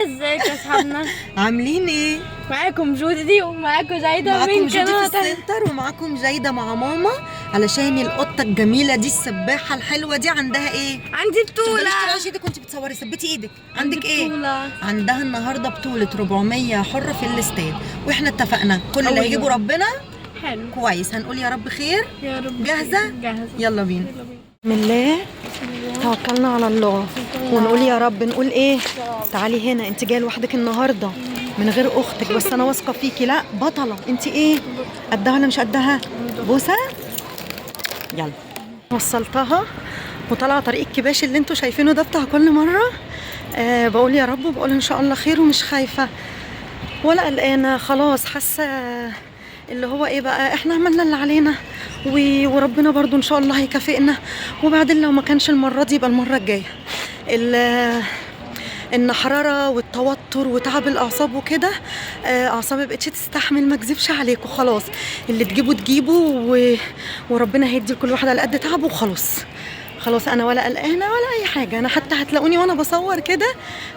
ازيك يا اصحابنا؟ عاملين ايه؟ معاكم جودي ومعاكم جايده. معاكم من جودي في قناة السنتر ومعاكم جايده مع ماما، علشان القطة الجميلة دي السباحة الحلوة دي عندها ايه؟ عندي بطوله. تفضليش ايدك وانت بتصوري، ثبتي ايدك. عندك ايه؟ بطولة. عندها النهارده بطوله 400 حره في الاستاد، واحنا اتفقنا كل اللي أول هيجيبه يوم. ربنا حلو كويس. هنقول يا رب خير. يا رب. جاهزة؟ جاهزة. يلا بينا. يلا بينا. بسم الله، توكلنا على الله ونقول يا رب. نقول ايه؟ تعالي هنا، انت جاية لوحدك النهارده من غير اختك، بس انا واثقة فيكي. لا بطلة انت. ايه قدها ولا مش قدها؟ بوسه. يلا وصلتها وطالعه طريق الكباش اللي انتوا شايفينه ده بتاع كل مرة. بقول يا رب وبقول ان شاء الله خير، ومش خايفة ولا قلقانة خلاص. حاسه اللي هو ايه بقى، احنا عملنا اللي علينا وربنا برضو ان شاء الله هيكافئنا. وبعدين لو ما كانش المرة دي يبقى المرة الجاية. النحرره والتوتر وتعب الاعصاب وكده، اعصابي بقتش تستحمل، ما اكذبش عليكم. خلاص اللي تجيبه تجيبه وربنا هيدي لكل واحد على قد تعبه وخلاص. خلاص انا ولا قلقانة ولا اي حاجة. انا حتى هتلاقوني وانا بصور كده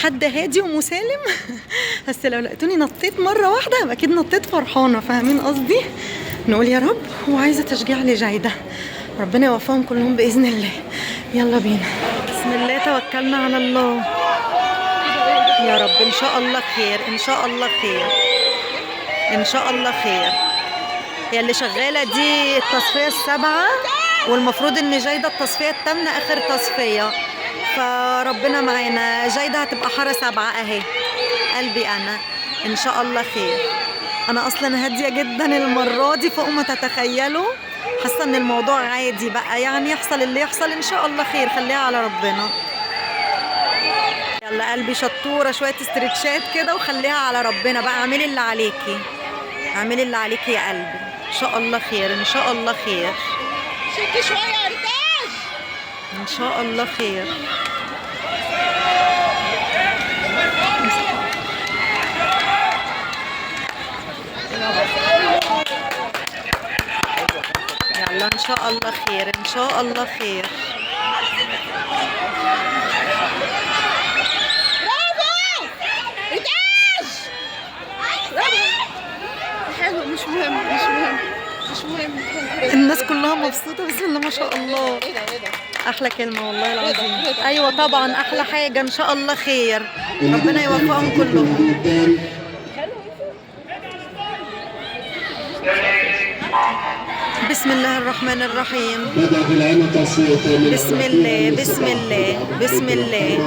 حد هادي ومسالم بس لو لقيتوني نطيت مرة واحدة هبقى اكيد نطيت فرحانة، فاهمين قصدي؟ نقول يا رب. وعايزه تشجيع لجايده، ربنا يوفقهم كلهم باذن الله. يلا بينا. بسم الله، توكلنا على الله. يا رب ان شاء الله خير، ان شاء الله خير، ان شاء الله خير. هي اللي شغالة دي التصفية السابعة، والمفروض ان جايده التصفية الثامنة اخر تصفية، فربنا معانا. جايده هتبقى حارة 7 اهي. قلبي انا ان شاء الله خير. انا اصلا هادية جدا المرة دي فوق ما تتخيلوا، حاسه ان الموضوع عادي بقى، يعني يحصل اللي يحصل ان شاء الله خير، خليها على ربنا. يلا قلبي شطوره، شوية استرتشات كده وخليها على ربنا بقى. اعملي اللي عليكي، اعملي اللي عليكي يا قلبي. ان شاء الله خير، ان شاء الله خير. شدي شوية يا ريتاج. ان شاء الله خير. يلا ان شاء الله خير، ان شاء الله خير. برافو ريتاج، برافو. حلو، مش مهم مش مهم مش مهم. الناس كلها مبسوطة، بسم الله ما شاء الله. ايه ده ايه ده؟ احلى كلمة والله العظيم. ايوه طبعا احلى حاجة، ان شاء الله خير، ربنا يوفقهم كلهم. بسم الله الرحمن الرحيم. بسم الله، بسم الله، بسم الله.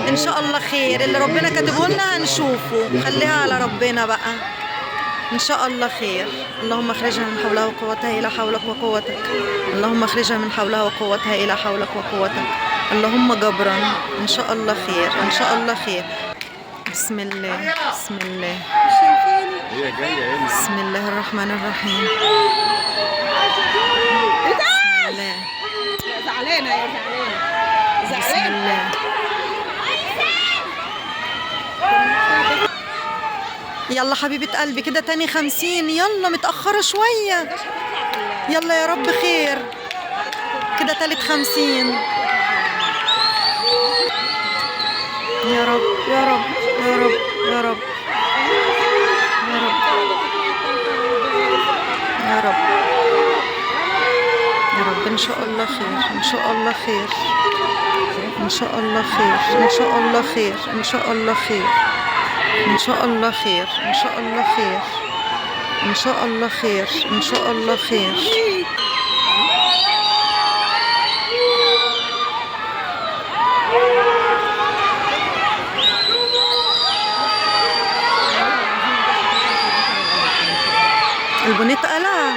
ان شاء الله خير، اللي ربنا كاتبه لنا هنشوفه، خليها على ربنا بقى. ان شاء الله خير. اللهم اخرجها من حولها وقوتها الى حولك وقوتك. اللهم اخرجها من حولها وقوتها الى حولك وقوتك. اللهم جبرا. ان شاء الله خير، ان شاء الله خير. بسم الله، بسم الله، بسم الله الرحمن الرحيم. بسم الله، يا زعلانة يا زعلانة بسم زعلانة. الله. يلا حبيبة قلبي كده تاني 50. يلا متأخرة شوية. يلا يا رب خير. كده تالت 50. يا رب يا رب يا رب يا رب يا رب يا رب يا رب. ان شاء الله خير، ان شاء الله خير، ان شاء الله خير، ان شاء الله خير، ان شاء الله خير، ان شاء الله خير، ان شاء الله خير، ان شاء الله خير، ان شاء الله خير. البنية اتقلع،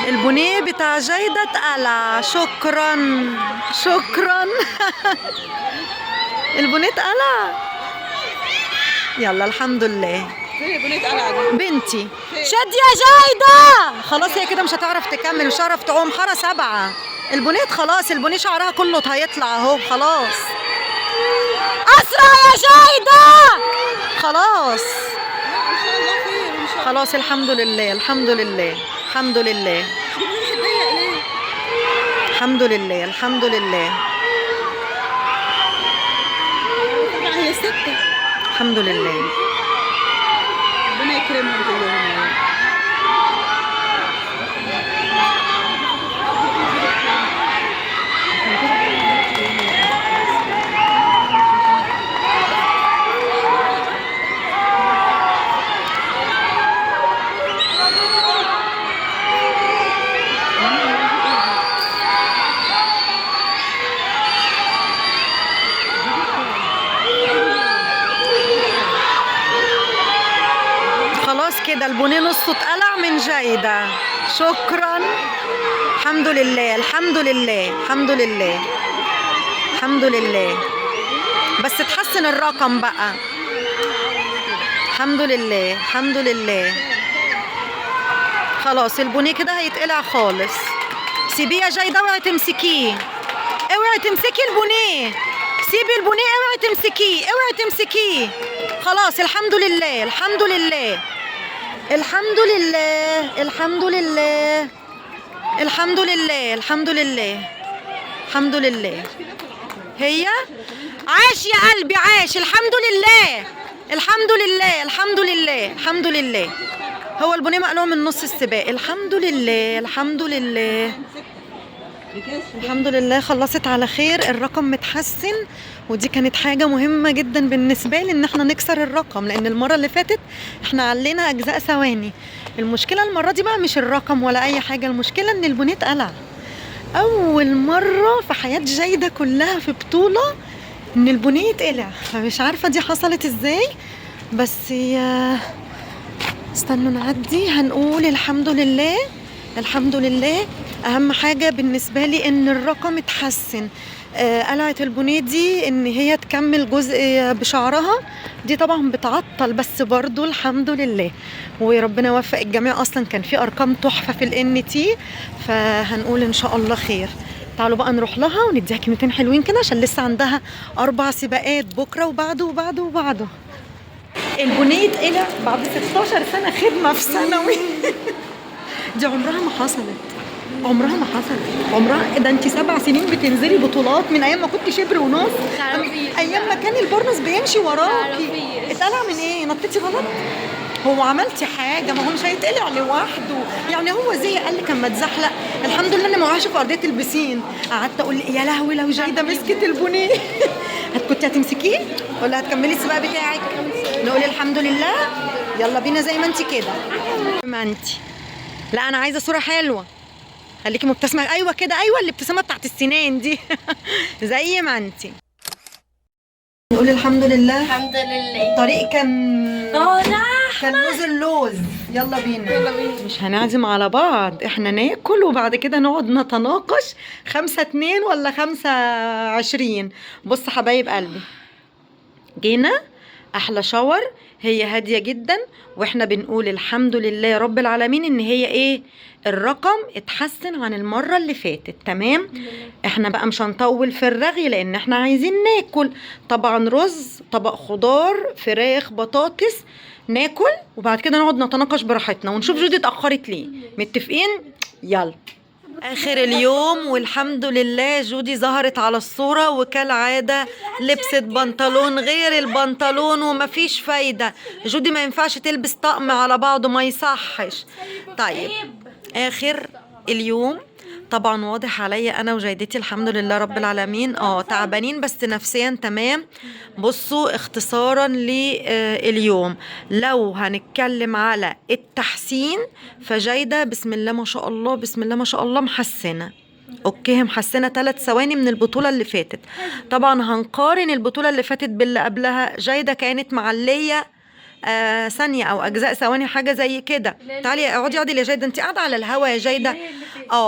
البنية بتاع جايدة اتقلع. شكرا شكرا. البنية اتقلع. يلا الحمد لله. فين البنية قلعه دي؟ بنتي شد يا جايدة. خلاص هي كده مش هتعرف تكمل، مش هتعرف تعوم. حارة 7 البنية خلاص، البنية شعرها كله هيطلع اهو. خلاص اسرع يا جايدة. خلاص لا ان شاء الله خير، ان شاء الله. خلاص الحمد لله، الحمد لله، الحمد لله، البنية ليه؟ الحمد لله، الحمد لله. 6. الحمد لله. ربنا يكرمهم كلهم يا رب. خلاص كده البونيه نصه اتقلع من جايدة. شكرا. الحمد لله الحمد لله الحمد لله الحمد لله. بس تحسن الرقم بقى. الحمد لله الحمد لله. خلاص البونيه كده هيتقلع خالص. سيبيه يا جايدة، اوعي تمسكيه، اوعي تمسكي البونيه، سيبي البونيه، اوعي تمسكيه، اوعي تمسكيه. خلاص الحمد لله الحمد لله الحمد لله الحمد لله الحمد لله الحمد لله الحمد لله. هي عاش يا قلبي عاش. الحمد لله الحمد لله الحمد لله الحمد لله. هو البنية مقلوع من نص السباق. الحمد لله الحمد لله الحمد لله. خلصت على خير، الرقم متحسن، ودي كانت حاجة مهمة جدا بالنسبة لي ان احنا نكسر الرقم، لان المرة اللي فاتت احنا علينا اجزاء ثواني. المشكلة المرة دي بقى مش الرقم ولا اي حاجة، المشكلة ان البنية اتقلع. اول مرة في حياة جايدة كلها في بطولة ان البنية اتقلع، فمش عارفة دي حصلت ازاي، بس استنوا نعدي. هنقول الحمد لله الحمد لله. اهم حاجة بالنسبة لي ان الرقم اتحسن. قلعة البونيه دي ان هي تكمل جزء بشعرها دي طبعا بتعطل، بس برضو الحمد لله وربنا يوفق الجميع. اصلا كان في ارقام تحفة في الان تي، فهنقول ان شاء الله خير. تعالوا بقى نروح لها ونديها كلمتين حلوين كده، عشان لسه عندها 4 سباقات بكرة وبعده وبعده وبعده. البونيه اتقلع بعد 16 سنة خدمة في ثانوي. دي عمرها ما حصلت، عمرها ما حصلت، عمرها. ده انت 7 سنين بتنزلي بطولات من ايام ما كنت شبر ونص، ايام ما كان البرنس بيمشي وراكي. اتقلع من ايه؟ نطيتي غلط؟ هو عملتي حاجة؟ ما هو مش هيتقلع لوحده يعني. هو زي قال لك اما اتزحلق، الحمد لله اني ما وقعش في ارضية البسين. قعدت اقول يا لهوي لو جايده مسكت البونيه. كنت هتمسكيه ولا هتكملي السباق بتاعك؟ نقول الحمد لله. يلا بينا زي ما انت كده، ما انت. لا انا عايزه صوره حلوة، خليكي مبتسمة. ايوه كده، ايوه الابتسامة بتاعت السنان دي. زي ما انت. نقول الحمد لله الحمد لله. الطريق كان كان لوز اللوز. يلا بينا يلا بينا. مش هنعزم على بعض، احنا ناكل وبعد كده نقعد نتناقش 5-2 ولا 5-20. بص حبايب قلبي، جينا احلى شاور، هي هادية جدا، واحنا بنقول الحمد لله رب العالمين ان هي ايه، الرقم اتحسن عن المرة اللي فاتت. تمام. احنا بقى مش هنطول في الرغي لان احنا عايزين ناكل. طبعا رز، طبق خضار، فراخ، بطاطس، ناكل وبعد كده نقعد نتناقش براحتنا ونشوف جودي اتاخرت ليه. متفقين؟ يلا. اخر اليوم والحمد لله جودي ظهرت على الصورة، وكالعادة لبست بنطلون غير البنطلون ومفيش فايدة. جودي ما ينفعش تلبس طقم على بعضه، ما يصحش. طيب اخر اليوم طبعا واضح عليا انا وجايدتي الحمد لله رب العالمين تعبانين بس نفسيا تمام. بصوا اختصارا لليوم، لو هنتكلم على التحسين فجايدة بسم الله ما شاء الله بسم الله ما شاء الله محسنة. okay محسنة 3 ثواني من البطولة اللي فاتت. طبعا هنقارن البطولة اللي فاتت باللي قبلها، جايدة كانت معلية ثانية او اجزاء ثواني حاجة زي كده. تعالي اقعدي اقعدي يا جايدة، انت قاعدة على الهوا يا جايدة.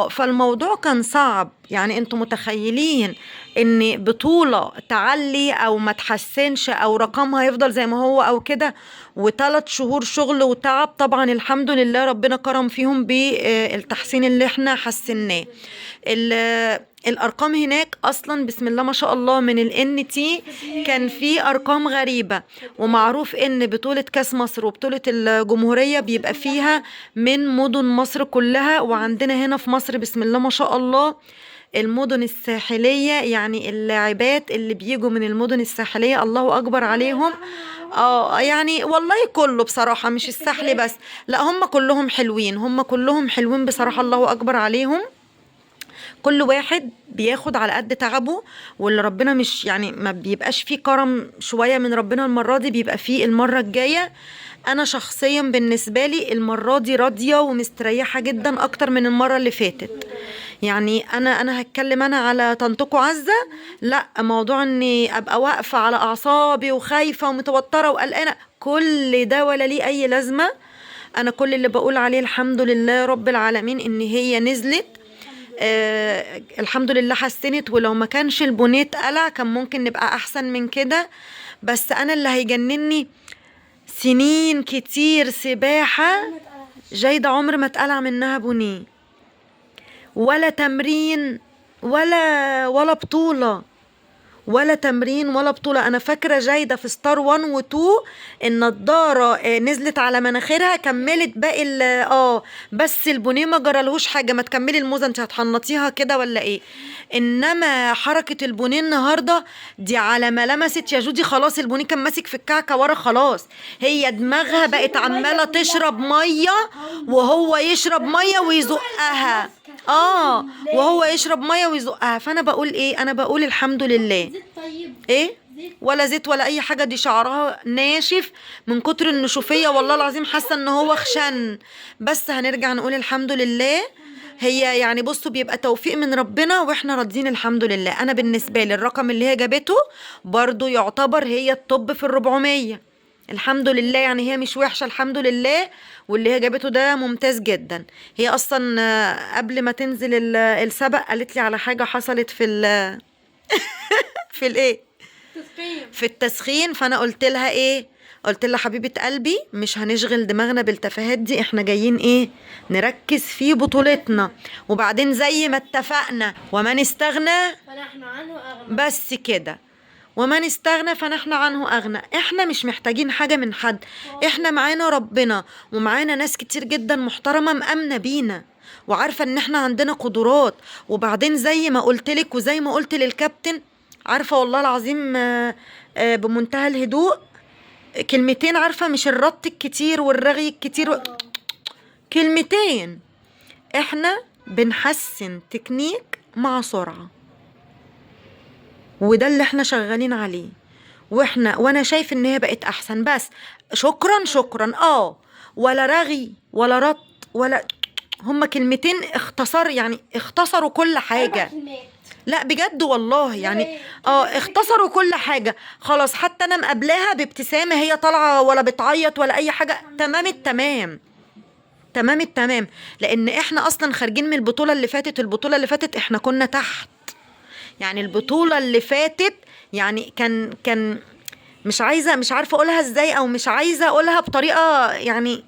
فالموضوع كان صعب، يعني انتم متخيلين ان بطولة تعلي او ما تحسنش او رقمها يفضل زي ما هو او كده، و3 شهور شغل وتعب. طبعا الحمد لله ربنا كرم فيهم بالتحسين اللي احنا حسناه. الارقام هناك اصلا بسم الله ما شاء الله من الNT كان في ارقام غريبة، ومعروف ان بطوله كاس مصر وبطولة الجمهورية بيبقى فيها من مدن مصر كلها، وعندنا هنا في مصر بسم الله ما شاء الله المدن الساحلية، يعني اللاعبات اللي بيجوا من المدن الساحلية الله اكبر عليهم. يعني والله كله بصراحة، مش الساحلي بس، لا هم كلهم حلوين، هم كلهم حلوين بصراحة، الله اكبر عليهم. كل واحد بياخد على قد تعبه، واللي ربنا مش يعني ما بيبقاش فيه كرم شوية من ربنا المرة دي بيبقى فيه المرة الجاية. انا شخصيا بالنسبة لي المرة دي راضية ومستريحة جدا اكتر من المرة اللي فاتت. يعني انا هتكلم انا على طنطكو عزة، لا موضوع اني ابقى واقفة على اعصابي وخايفة ومتوترة وقلقانة كل ده ولا ليه اي لازمة. انا كل اللي بقول عليه الحمد لله رب العالمين ان هي نزلت، الحمد لله حسنت، ولو ما كانش البونيه قلع كان ممكن نبقى احسن من كده. بس انا اللي هيجنني سنين كتير سباحة جايدة عمر ما اتقلع منها بونيه، ولا تمرين ولا بطولة، ولا تمرين ولا بطولة. أنا فاكرة جايدة في ستار 1 و 2 النضارة نزلت على مناخيرها، كملت باقي بس البونيه ما جرالهوش حاجة. ما تكملي الموزة انت هتحنطيها كده ولا ايه؟ انما حركة البونيه النهاردة دي على ما لمست يا جودي خلاص، البونيه كان ماسك في الكعكة ورا خلاص، هي دماغها بقت عمالة تشرب مية وهو يشرب مية ويزقها، وهو يشرب مية ويزقها. فانا بقول ايه؟ انا بقول الحمد لله. طيب ايه؟ ولا زيت ولا اي حاجة، دي شعرها ناشف من كتر النشوفيه والله العظيم، حاسه ان هو خشن. بس هنرجع نقول الحمد لله. هي يعني بصوا بيبقى توفيق من ربنا واحنا راضيين الحمد لله. انا بالنسبة لي الرقم اللي هي جابته برضو يعتبر هي الطب في 400 الحمد لله، يعني هي مش وحشة الحمد لله، واللي هي جابته ده ممتاز جدا. هي اصلا قبل ما تنزل السبق قالت لي على حاجة حصلت في ال في الايه، في التسخين. فانا قلت لها ايه؟ قلت لها حبيبه قلبي مش هنشغل دماغنا بالتفاهات دي، احنا جايين ايه؟ نركز في بطولتنا. وبعدين زي ما اتفقنا، ومن استغنى فنحن عنه اغنى، بس كده، ومن استغنى فنحن عنه اغنى. احنا مش محتاجين حاجة من حد، احنا معانا ربنا ومعانا ناس كتير جدا محترمه مأمنه بينا وعارفه ان احنا عندنا قدرات. وبعدين زي ما قلت لك وزي ما قلت للكابتن، عارفه والله العظيم بمنتهى الهدوء كلمتين، عارفه مش الرط الكتير والرغي الكتير كلمتين، احنا بنحسن تكنيك مع سرعة، وده اللي احنا شغالين عليه. وانا شايف ان هي بقت احسن. بس شكرا شكرا، ولا رغي ولا رط ولا، هما كلمتين اختصر، يعني اختصروا كل حاجة. لا بجد والله يعني اختصروا كل حاجة خلاص. حتى انا مقابلاها بابتسامة، هي طالعة ولا بتعيط ولا اي حاجة، تمام التمام، تمام التمام. لان احنا اصلا خارجين من البطولة اللي فاتت، البطولة اللي فاتت احنا كنا تحت، يعني البطولة اللي فاتت يعني كان مش عارفة اقولها ازاي، او مش عايزة اقولها بطريقة يعني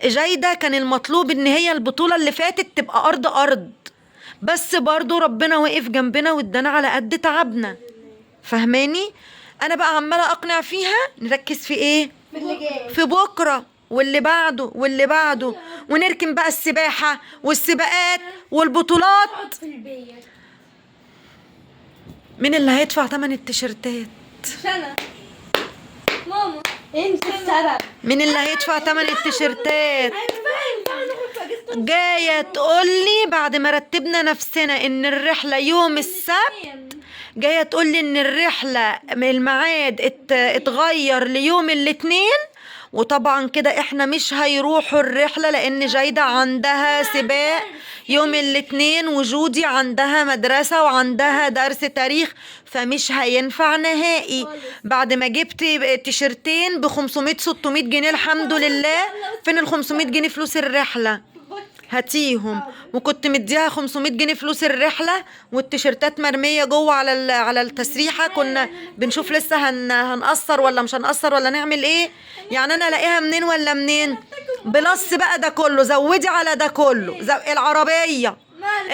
جيدة. كان المطلوب ان هي البطولة اللي فاتت تبقى ارض ارض، بس برضو ربنا وقف جنبنا وادانا على قد تعبنا، فهماني؟ انا بقى عمالة اقنع فيها نركز في ايه؟ في بكرة واللي بعده واللي بعده، ونركن بقى السباحة والسباقات والبطولات. مين اللي هيدفع تمن التيشيرتات؟ مش انا، ماما. انت السبب. مين اللي هيدفع تمن التيشيرتات؟ جاية تقولي بعد ما رتبنا نفسنا ان الرحلة يوم السبت، جاية تقولي ان الرحلة الميعاد اتغير ليوم الاثنين، وطبعا كده احنا مش هيروحوا الرحلة لان جايدة عندها سباق يوم الاثنين وجودي عندها مدرسة وعندها درس تاريخ، فمش هينفع نهائي. بعد ما جبت تيشرتين ب 500 600 جنيه الحمد لله، فين ال 500 جنيه فلوس الرحلة؟ هاتيهم. وكنت مديها 500 جنيه فلوس الرحلة والتيشيرتات مرمية جوه على التسريحه، كنا بنشوف لسه هنقصر ولا مش هنقصر ولا نعمل ايه، يعني انا الاقيها منين ولا منين؟ plus بقى ده كله، زودي على ده كله العربية.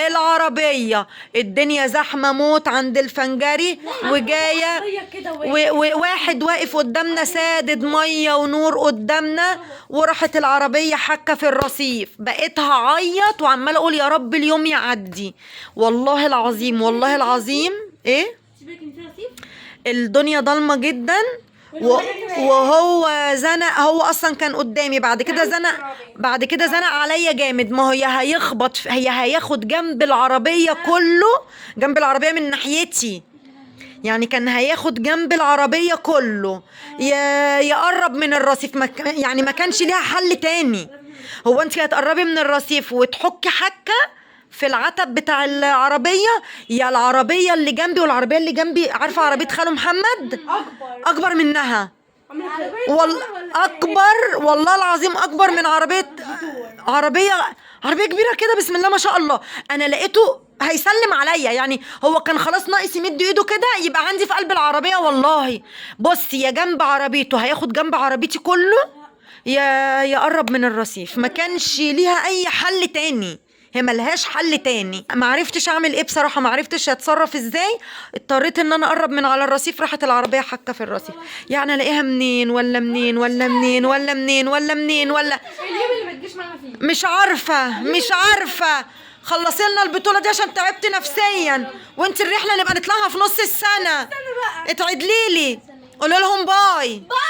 العربية. الدنيا زحمة موت عند الفنجري، وجاية وواحد واقف قدامنا سادد مية ونور قدامنا، وراحت العربية حكه في الرصيف. بقيت هعيط وعماله اقول يا رب اليوم يعدي، والله العظيم والله العظيم. ايه الدنيا ضلمة جدا، وهو زنق، هو اصلا كان قدامي، بعد كده زنق، بعد كده زنق عليا جامد. ما هي هيخبط، هي هياخد جنب العربية كله، جنب العربية من ناحيتي، يعني كان هياخد جنب العربية كله، يقرب من الرصيف. يعني ما كانش ليها حل تاني. هو انت هتقربي من الرصيف وتحكي حكه في العتب بتاع العربية، يا العربية اللي جنبي، والعربية اللي جنبي عارفه عربية خاله محمد اكبر منها، اكبر والله العظيم، اكبر من عربية عربية كبيرة كده بسم الله ما شاء الله. انا لقيته هيسلم عليا، يعني هو كان خلاص ناقص يمد ايده كده يبقى عندي في قلب العربية. والله بصي، يا جنب عربيته هياخد جنب عربيتي كله، يا يقرب من الرصيف. ما كانش ليها اي حل تاني، هي ملهاش حل تاني. ما عرفتش اعمل ايه بصراحة، ما عرفتش اتصرف ازاي، اضطريت ان انا اقرب من على الرصيف. راحت العربية حكه في الرصيف، يعني الاقيها منين ولا منين ولا منين ولا منين ولا منين ولا اليوم اللي ما تجيش معانا فيه، مش عارفه مش عارفه. خلصي لنا البطولة دي عشان تعبت نفسيا، وانت الرحلة نبقى نطلعها في نص السنة. اتعدلي لي، قولوا لهم bye. bye.